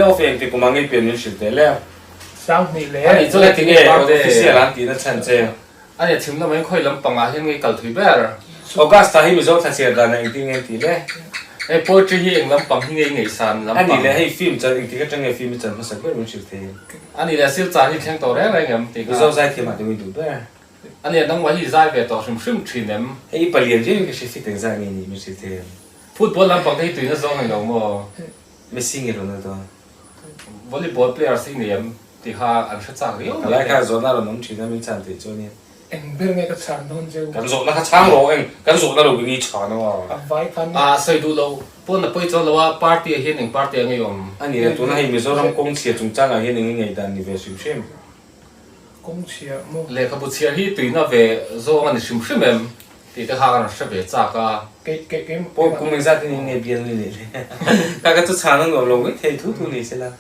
Off engti kum ang i pian min hrilh teh le. 20 A nih chuan heti nge official an tihna chhan che. A nia chhim lamah hian khawi lampangah hian nge kal thui ber. Augusta hi Mizo thla chhiar danah engtin nge an tih le? Hei poetry hi eng lampang hi nge i ngaihsan lampang? A nih le hei film chan engtik atang nge film i chan hmasak ber min hrilh thei em? A nih le silchar hi thleng tawh reng reng em tih kha. Mizo zaithiam ah te min duh ber. A nia nangmah hi i zai ve tawh hrim hrim thin em? Hei i palian viau in ka hre fit engzah nge nih min hrilh thei em? Football lampang te hi tuina zawng a ni lo maw? Messi nge Ronaldo? Volleyball players hi nei em tih kha an hre chak riau mai. Ka lai kha zawhna rawn awm thin a min chhan theih chuan in. Eng ber nge ka chhan dawn cheu? Kan zawhna kha chhang rawh eng kan zawhna lo in i chhan a. A vai khan. Ah sawi duh lo pawn a pawi chuan lo a party ah hian eng party ah nge i awm? A ni le tuna hei Mizoram kawng chhia chungchang ah hian eng i ngaihdan ni ve hrim hrim? Kawng chhia maw? Lehkhabu chhiar hi tuina ve zawng a ni hrim hrim em tih te kha ka rawn hre ve chak a. Kei kei kei Paw kum engzat in nge bial ni leh le? Kha ka chu chhan a nuam lo mai thei thu thu ni sela.